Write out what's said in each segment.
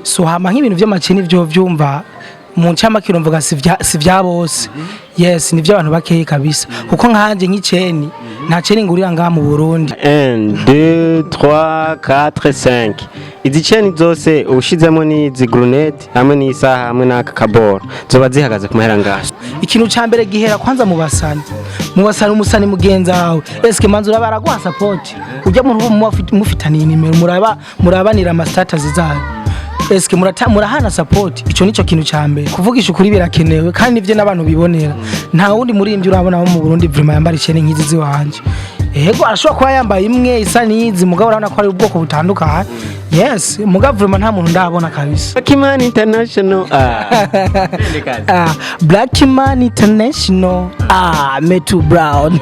So hama nk'ibintu vy'amaceni vyo vyumva mu ncamake mvuga si vya bose. Yes, ni vy'abantu bakeyi kabisa, kuko nkanje nk'iceni nta ceni ngurira ngaha mu Burundi. 1, 2, 3, 4, 5. Izi chaîne zose ushizemo n'izi grenade hamwe n'isaha hamwe n'aka kaboro, zoba zihagaze ku mahera ngahe? Ikintu ca mbere gihera kwanza mu basani, mu basani, umusani mugenzi wawe, eske manzi uraba araguha support? Ujya muntu mufitaniye inimero, muraba murabanira ama status zayo, eske murahana support? Ico nico kintu ca mbere. Kuvugisha ukuri birakenewe kandi nivyo n'abantu bibonera. Nta wundi muririmbyi urabona wo mu Burundi vraiment yambara icene nk'izi ziwanje. Ego, arashobora kuba yambaye imwe isa n'izi, mugabo urabona ko ari ubwoko butandukanye. Yes, mugabo vraiment nta muntu ndabona kabisa. Blackman International, ah. Ah, Black Man International, ah, Metu Brown.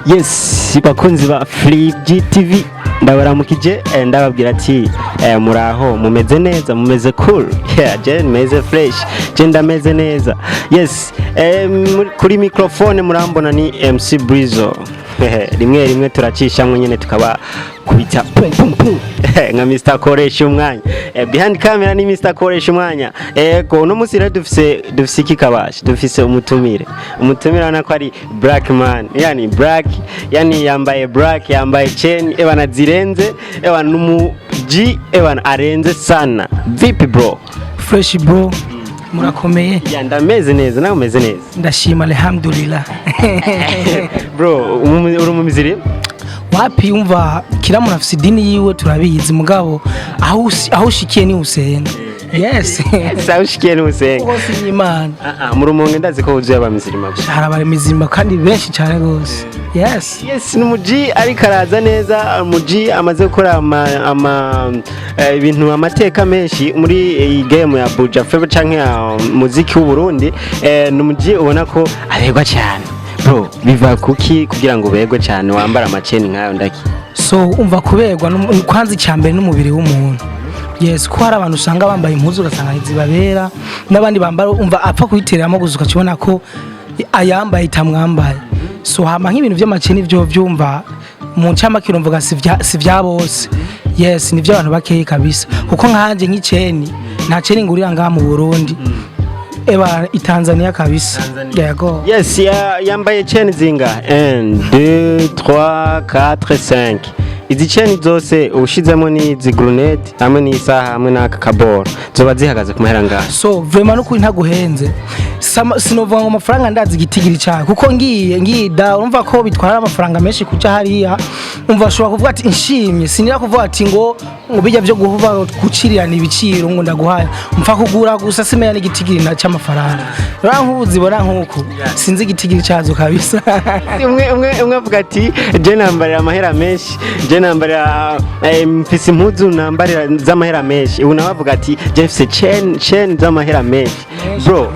Yes, bakunzi ba Free GTV, ndabaramukije, ndababwira ati muraho, mumeze neza, mumeze cool? Yeah, je meze fresh, je ndameze neza. Yes, kuri microphone murambona ni MC Brizo. Rimwe rimwe turacishamwe nyene tukaba kubita pum pum pum nka Mr Koresha umwanya. Behind camera ni Mr Koresha umwanya. Ego, uno munsi rero dufise iki kabashi, dufise umutumire. Umutumire urabona ko ari black man, yani black, yani yambaye black, yambaye chain ebana zirenze, ebana numu G, ebana arenze sana. Vipi bro? Fresh bro, murakomeye? Ya, ndameze neza, nawe umeze neza? Ndashima, alhamdulillah. Bro, uri umumiziri? Wapi, umva, kila muntu afise idini yiwe, turabizi, mugabo aho ushikiye ni usenga. Yes. Sawa, ushikiye n'usenga. Hose ni Imana. Ah ah, mu Rumonge ndazi ko wuzuye abamizirima gusa. Hari abaremizima kandi benshi cyane gose. Yes. Yes, ni umuji ariko araza neza, umuji amaze gukora ama ibintu, amateka menshi muri iyi game ya Buja Flavor canke ya muziki w'u Burundi. Ni umuji ubona ko aberwa cyane. Bro, biva kuki kugira ngo uberwe cyane wambara amaceni nkayo ndaki? So umva, kuberwa kwanza icyambere n'umubiri w'umuntu. Yes, ko hari abantu usanga bambaye impuzu ugasanga ntizibabera, n'abandi bambara umva apfa kuyiteramo gusa ukakibona ko ayambaye itamwambaye. So hama nk'ibintu vy'amaceni vyo vyumva mu ncamake mvuga si vya bose. Yes, ni vy'abantu bakeyi kabisa, kuko nkanje nk'iceni nta ceni ngurira ngaha mu Burundi, eba i Tanzania kabisa, yego. Yes, yambaye chaîne zinga? 1, 2, 3, 4, 5. Izi chaîne zose ushizemo n'izi grenade hamwe n'isaha hamwe n'aka kaboro, zoba zihagaze ku mahera ngahe? So vraiment nukuri ntaguhenze. Sinovuga ngo amafaranga ndazi igitigiri cyayo, kuko ngiye da urumva ko bitwara amafaranga menshi kuja hariya. Umva, ashobora kuvuga ati nshimye, sinira kuvuga ati ngo bijya byo guhuva gucirirana ibiciro ngo ndaguhaye, mfa kugura gusa simenya n'igitigiri na cy'amafaranga. Rero nk'ubu zibona nk'uku sinzi igitigiri cyazo kabisa. Umwe avuga ati je nambarira amahera menshi, je nambarira mfise impuzu nambarira z'amahera menshi. Ubu nawe avuga ati je mfise chain z'amahera menshi. Bro,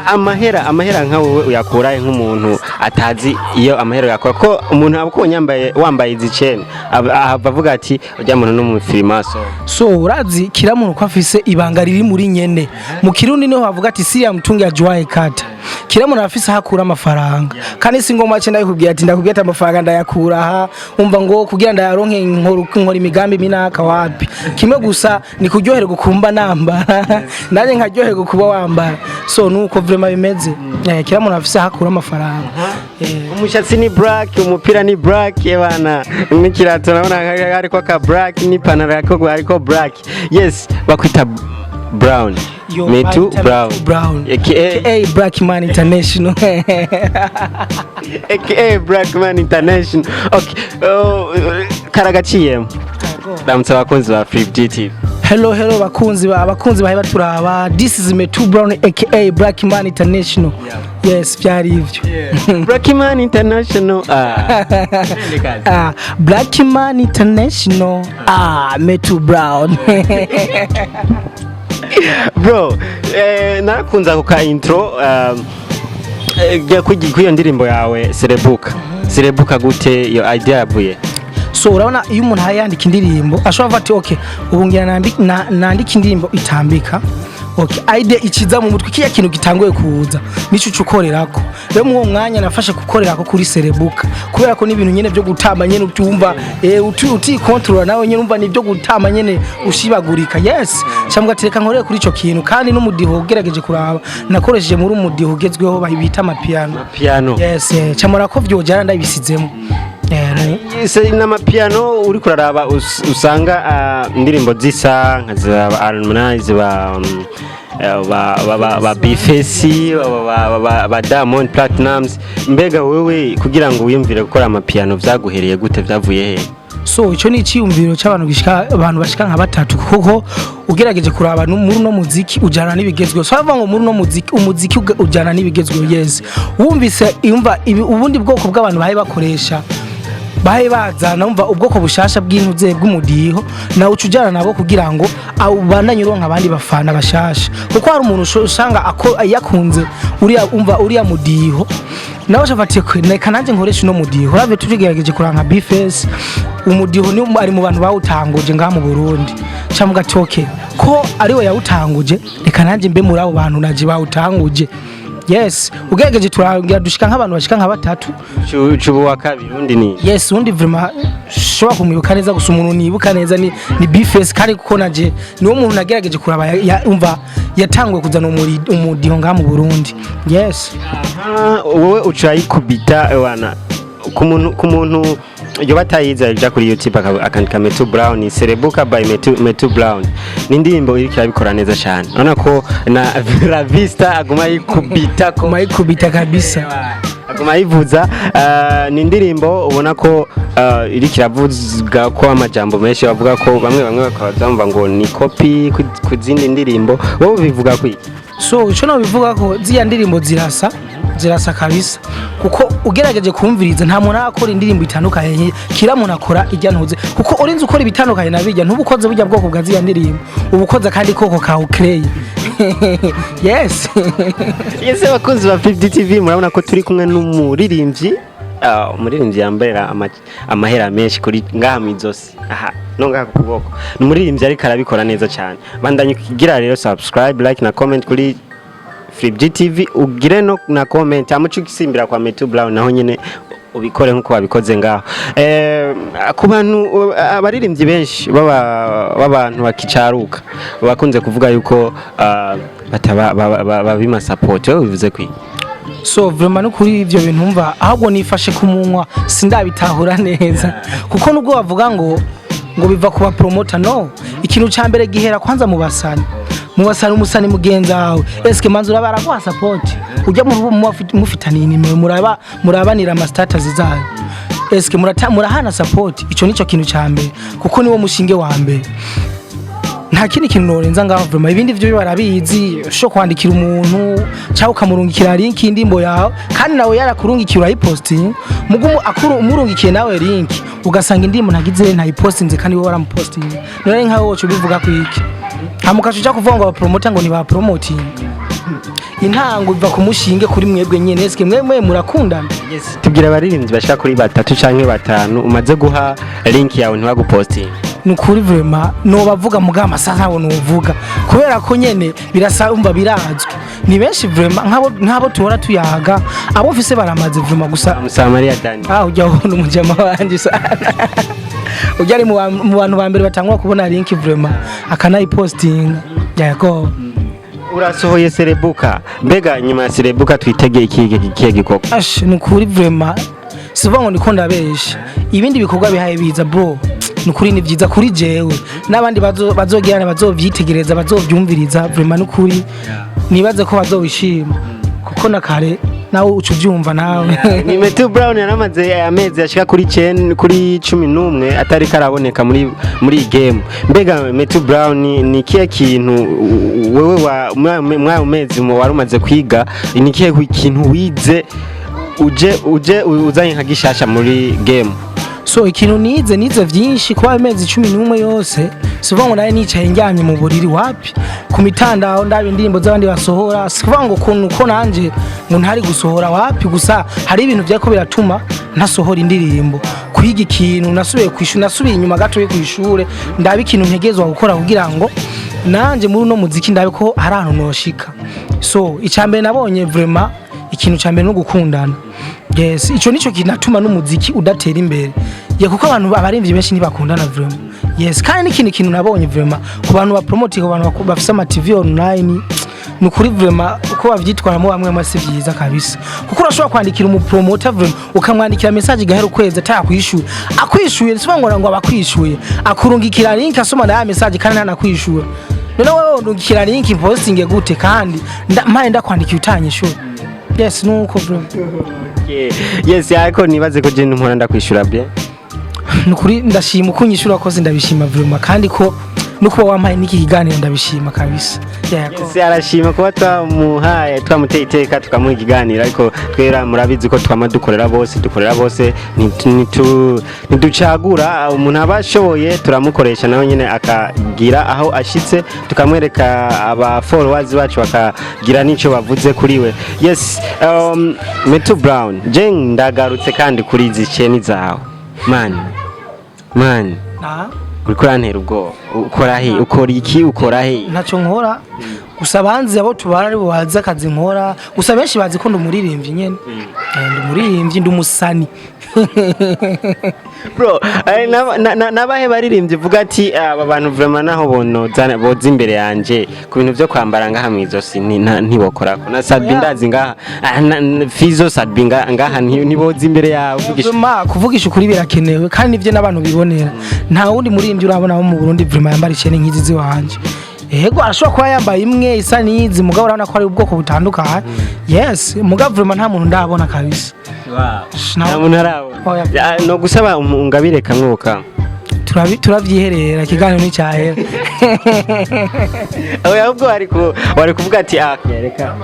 amahera nka wowe uyakura he nk'umuntu atazi iyo amahera uyakura? Ko umuntu aba yambaye wambaye izi chain ahava avuga ati ujya muntu n'umufirimaso. So urazi kila muntu ko afise ibanga riri muri nyene. Mu Kirundi niho bavuga ati siri ya mtungi ajuwaye kata. Kila muntu afise aho akura amafaranga, kandi si ngoma ce ndabikubwira ati ndakubwira ati amafaranga ndayakura aha, umva ngo kugira ndayaronke nkora imigambi minaka. Wapi, kimwe gusa ni kuryoherwa kumba nambara, nanjye nkaryoherwa kuba wambara. So nuko vraiment bimeze. Kila muntu afise aho akura amafaranga. Umushatsi ni black, umupira ni black, ebana n'ikirato nabona hariko ka black, n'ipantaro hariko black. Yes, bakwita Brown? Yo, Metu bayita Brown. Metu Brown. AKA AKA Black Man International. AKA Black Man International. Okay, karagaciyemo, ndamutse abakunzi ba Free GTV. Hello hello, bakunzi ba abakunzi bahe baturaba. This is Metu Brown aka Black Man International. Yes, byari ivyo. Black Man International, ah. Ah, Black Man International, ah, Metu Brown. Bro, narakunze ako ka intro kuri iyo ndirimbo yawe Serebuka. Serebuka gute, iyo idea yavuye? So urabona iyo umuntu yandika indirimbo ashobora kuvuga ati okay, ubu ngira nandika indirimbo itambika. Okay, idea ikiza mu mutwe, kiya kintu gitanguye kuza nico ucukorerako. Rero mu uwo mwanya nafashe gukorerako kuri Serebuka, kubera ko n'ibintu nyene byo gutamba nyene utumva utikontorora nawe nyene, umva nibyo gutamba nyene ushibagurika. Yes, cyangwa ati reka nkorere kuri ico kintu, kandi n'umudiho ugerageje kuraba nakoresheje muri umudiho ugezweho bita amapiano. Piano. Yes, camora ko vyojana ndabisizemo. Se n'amapiano uri kuraraba usanga indirimbo zisa nka za Harmonize, ba B-Face, ba Diamond Platnumz. Mbega wewe kugira ngo wiyumvire gukora amapiano vyaguhereye gute, vyavuye he? So ico ni iciyumviro c'abantu gishika, abantu bashika nka batatu, kuko ugerageje kuraba muri uno muziki ujana n'ibigezweho. So bavuga ngo muri uno muziki, umuziki ujana n'ibigezweho. Yes, wumvise yumva ubundi bwoko bw'abantu bahe bakoresha, bahe bazana, umva ubwoko bushasha bw'intuze bw'umudiho, nawe uca ujana nabo kugira ngo ubandanye uronka abandi bafana bashasha, kuko hari umuntu usanga yakunze uriya, umva uriya mudiho, nawe ashafatiye reka nanjye nkoresha uno mudiho. Uravye tugerageje kuranka B-Face, umudiho ni ari mu bantu bawutanguje ngaha mu Burundi, cyangwa ati okay, ko ariwe yawutanguje, reka nanjye mbe muri abo bantu naje bawutanguje. Yes, ugerageje turangira dushika nk'abantu bashika nka batatu. Cubu wa kabiri undi ni? Yes, undi vraiment shobora kumwibuka neza, gusa umuntu nibuka neza ni B-Face, kandi kuko naje niwo muntu nagerageje kuraba umva yatanguye kuzana umudiho ngaha mu Burundi. Yes. Aha, wowe uca yikubita wana ku muntu yoba atayizi, aja kuri YouTube akandika Metu Brown Serebuka by Metu Brown. Ni indirimbo iriko irabikora neza cyane, urabona ko na Ravista aguma yikubita ko. Mayikubita kabisa. Aguma yivuza. Ni indirimbo ubona ko iriko iravuga ko amajambo menshi, bavuga ko bamwe bamwe bakaba bamva ngo ni copy ku zindi ndirimbo. Wowe bivuga ko iki? So ico no bivuga ko ziya ndirimbo zirasa, zirasa kabisa, kuko ugerageje kumviriza nta muntu akora indirimbo itandukanye. Kira muntu akora ijya ntuze, kuko urinze ukora ibitandukanye na bijya ntubukoze burya bwoko bwa ziya ndirimbo, ubukoze kandi koko kawe ukreye. Yes. Yes, abakunzi ba 50 TV, murabona ko turi kumwe n'umuririmbyi, umuririmbyi yambarira amahera menshi kuri ngaha mw'izosi, aha no ngaha ku kuboko. Ni umuririmbyi ariko arabikora neza cyane. Bandanye kugira rero subscribe, like na comment kuri Flip TV, ugire no na comment amuco ukisimbira kwa Metu Brown, naho nyene ubikore nkuko wabikoze ngaho. Ku bantu abaririmbyi benshi baba b'abantu bakicaruka bakunze kuvuga yuko bataba babima support, wowe bivuze kwi? So vraiment no kuri ivyo bintu mva ahubwo nifashe ku munwa, sindabitahura neza, kuko nubwo bavuga ngo biva ku ba promoter, no ikintu ca mbere gihera kwanza mu basani, mu basani, umusani mugenzi wawe. Eske manzi uraba araguha support? Ujya mu mufitaniye nimero, muraba murabanira ama status zayo, eske murahana support? Ico nico kintu ca mbere, kuko niwo mushinge wa mbere. Nta kindi kintu norenza ngaho vraiment. Ibindi vyo barabizi, ushobora kwandikira umuntu cyangwa ukamurungikira link y'indimbo yawe, kandi nawe yarakurungikiye urayipostinga, mugumu akuru umurungikiye nawe link, ugasanga indirimbo ntagize ntayipostinze kandi wowe waramupostinze. None nkawe wocu bivuga ku iki? Hamukaca uja kuvuga ngo abapromota ngo ntibapromotinga. Intango iva ku mushinge, kuri mwebwe nyene. Eske mwe murakundana? Yes, tubwira abaririmbyi bashika kuri batatu canke batanu umaze guha link yawe ntibagupostinge. Ni ukuri vraiment nobavuga muga amasaha ntabwo nuvuga, kubera ko nyene birasa, umva birazwi, ni benshi vraiment, nk'abo tuhora tuyaga, abo mfise baramaze vraiment gusa. Musamariya Dani. Ah, ujya ubona umujama wanje sana, ujya ari mu bantu ba mbere batangwa kubona link vraiment akanayipostinga, yego. Urasohoye Serebuka, mbega nyuma ya Serebuka twitege ikihe gikorwa? Ash, ni ukuri vraiment sivuga ngo ndiko ndabesha, ibindi bikorwa bihaye biza bro, ni ukuri ni byiza kuri jewe n'abandi bazogirana, bazovyitegereza, bazovyumviriza. Vraiment ni ukuri nibaze ko bazobishima, kuko na kare nawe uca uvyumva nawe. Ni Metu Brown yaramaze amezi ashika kuri 9, kuri 11 atari karaboneka muri iyi game. Mbega Metu Brown, ni kihe kintu wewe wa mwa mezi mu wari umaze kwiga, ni kihe kintu wize uje uzanye nka gishasha muri game? So ikintu nize vyinshi kuba amezi 11 yose, sivuga ngo nawe nicaye ndyamye mu buriri, wapi, ku mitandao ndaba indirimbo z'abandi basohora. Sivuga ngo ukuntu ko nanje ngo ntari gusohora, wapi, gusa hari ibintu vyariko biratuma ntasohora indirimbo. Kwiga ikintu, nasubiye kwishuri, nasubiye inyuma gato yo kwishure, ndaba ikintu ntegerezwa gukora kugira ngo Nanje muri uno muziki ndabe ko hari ahantu noshika. So icambere nabonye vraiment, ikintu ca mbere no gukundana. Yes, ico nico kinatuma n'umuziki udatera imbere ye, kuko abantu abarimvyi benshi ntibakundana vraiment. Yes, kandi n'ikindi kintu nabonye vraiment ku bantu ba promote, ku bantu bafise ama TV online, ni ukuri vraiment uko bavyitwaramo bamwe bamwe si vyiza kabisa, kuko urashobora kwandikira umupromoter vraiment, ukamwandikira message igahera ukwezi atakwishuye. Akwishuye si ngo abakwishuye, akurungikira link asoma na ya message kandi ntanakwishuye. None wewe undungikira link posting gute kandi mpaye ndakwandikiye utanyishuye? Yes, nuko bro. Yes, ariko nibaze ko je mpora ndakwishura bien. Nukuri ndashima uko unyishura kose, ndabishima vraiment, kandi ko no kuba wampaye n'iki kiganiro ndabishima kabisa, yego. Yes, arashima kuba twamuhaye, twamuteye iteka, tukamuha ikiganiro. Ariko twera murabizi ko twama dukorera bose, dukorera bose, ntiducagura. Umuntu aba ashoboye turamukoresha, nawe nyine akagira aho ashitse, tukamwereka aba followers bacu bakagira n'ico bavuze kuri we. Yes, Metu Brown, je ndagarutse kandi kuri izi chaîne zawe, man, man. Na Uriko urantera ubwoba. Ukora he? Ukora iki? Ukora he? Ntacyo nkora, gusa abanzi abo tubara aribo bazi akazi nkora. Gusa benshi bazi ko ndi umuririmbyi nyene. Ndi umuririmbyi, ndi umusani. Bro, nabahe baririmbyi uvuga ati aba bantu vraiment naho bonoza boza imbere yanje ku bintu vyo kwambara ngaha mw'izosi ntibokorako na Sadbi? Ndazi ngaha, Fizo, Sadbi ngaha ntiboza imbere yawe uvugisha. Vraiment, kuvugisha ukuri birakenewe, kandi nivyo n'abantu bibonera. Nta wundi muririmbyi urabona wo mu Burundi vraiment yambara ichaîne nk'izi ziwanje. Yego, arashobora kuba yambaye imwe isa n'izi, mugabo urabona ko ari ubwoko butandukanye. Yes, mugabo vraiment nta muntu ndabona kabisa. Nta muntu arabona? Oya. Ya, no gusaba ungabire kamwe. Turavyiherera, ikiganiro nticyahera. Oya, ahubwo wari kuvuga ati ah, reka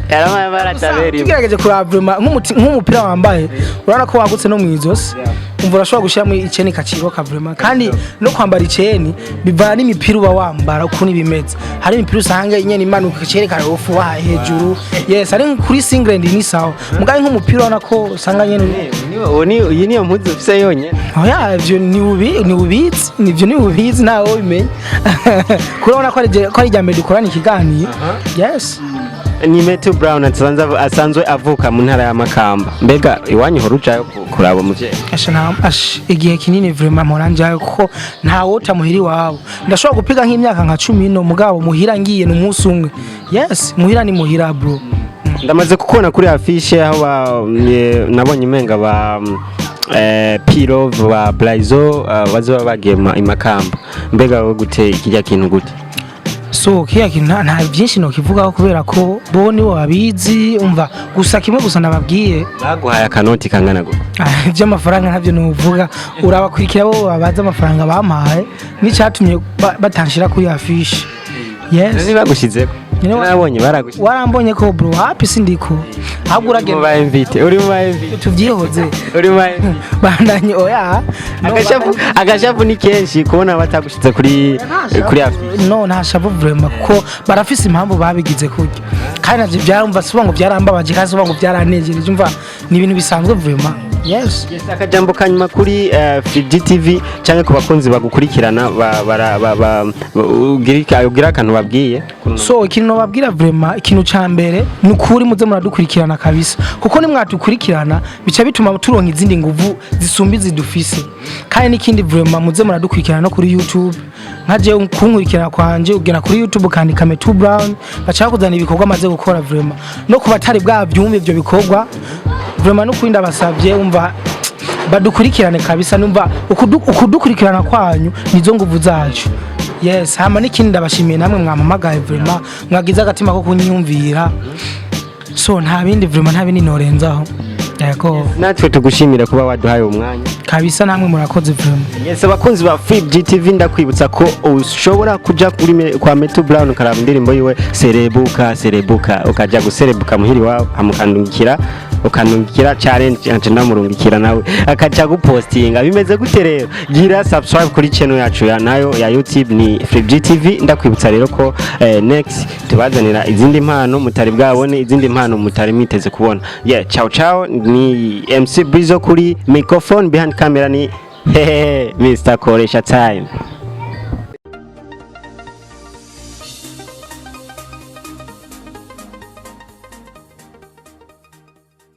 yaramaye atabera. Tugerageje kuraba vraiment nk'umupira wambaye, urabona ko wagutse no mw'izosi. Umva, urashobora gushyiramo ichaîne kaciroka vraiment. Kandi no kwambara ichaîne bivana n'imipira uba wambara ukuntu ibimeze. Hari imipira usanga nyene imanuka cerekana ufu wahaye hejuru. Yes, ari kuri singlet ni sawa, mugabe nk'umupira urabona ko usanga nyene Iyi niyo mpuzu ufise yonyene? Oya, ivyo ni ubi ni ubizi, nivyo ni ubizi, ntawe ubimenya. Kurabona ko ari irya mbere dukorana ikiganiro. Yes. Ni Metu Brown asanzwe avuka mu ntara ya Makamba. Mbega iwanyu uhora ujayo kuraba umuvyeyi? Asha, asha, igihe kinini vraiment mpora njayo, kuko nta wota muhira iwabo. Ndashobora gupiga nk'imyaka nka 10 no mugabo muhira ngiye ni umunsi umwe. Yes, muhira ni muhira, bro. Ndamaze kukubona kuri affiche aho nabonye umenga ba Pirov ba Blaizo, bazoba bagiye i Makamba. Mbega wowe gute, kijya kintu gute? So kiya kintu nta byinshi nokivugaho kubera ko bo nibo babizi. Umva, gusa kimwe gusa nababwiye. Baguhaye akanoti kangana gute? Ah, iby'amafaranga ntabyo nuvuga, urabakurikira bo babaza amafaranga bampaye n'icyatumye batanshira kuri affiche. Yes. Ntibagushizeko? Nyine Nabonye baragushize. Warambonye ko, bro? Hapi, sindiko, ahubwo Uri mu uragenda. ba invité, uri mu ba invité. Tuvyihoze. Uri mu ba invité. Bandanye, oya. No, Agashavu, agashavu ni kenshi kubona batagushize kuri affiche. No, nta shavu vraiment, kuko barafise impamvu babigize kurya, kandi navyo byarumva siba ngo byarambabaje kandi siba ngo byaranejereje. Umva, ni ibintu bisanzwe vraiment. Yes. Yes, akajambo kanyuma kuri Free TV cyangwa ku bakunzi bagukurikirana, ba, bara- ba, ba, ugira akantu babwiye. So ikintu nobabwira vraiment, ikintu ca mbere ni ukuri muze muradukurikirana kabisa, kuko nimwadukurikirana bica bituma turonka izindi nguvu zisumba izi dufise. Kandi n'ikindi vraiment, muze muradukurikirana no kuri YouTube. Nka jewe kunkurikirana kwanje, ugenda kuri YouTube ukandika Metu Brown, baca bakuzana ibikorwa amaze gukora vraiment. No ku batari bwavyumve ivyo bikorwa vraiment, no kuri ndabasavye, umva, badukurikirane kabisa. Numva ukudukurikirana kwanyu nizo nguvu zacu. Yes, hama n'ikindi, ndabashimiye namwe mwampamagaye vraiment, mwagize agatima ko kunyiyumvira. So nta bindi vraiment, nta bindi norenzaho. Yego. Natwe tugushimira kuba waduhaye umwanya. Kabisa, namwe murakoze vraiment. Yes, abakunzi ba Free GTV, ndakwibutsa ko ushobora kuja kuri kwa Metu Brown ukaraba indirimbo yiwe Serebuka Serebuka, ukaja guserebuka muhiri wawe, amukandungikira, ukandungikira challenge anje ndamurungikira, nawe akaja gupostinga. Bimeze gute rero? Gira subscribe kuri channel yacu ya nayo ya YouTube ni Free GTV. Ndakwibutsa rero ko next tubazanira izindi mpano mutari bwabone, izindi mpano mutari mwiteze kubona. Yeah, ciao ciao. Ni MC Brizo kuri microphone, behind camera ni Hehehe, Mr. Koresha Time.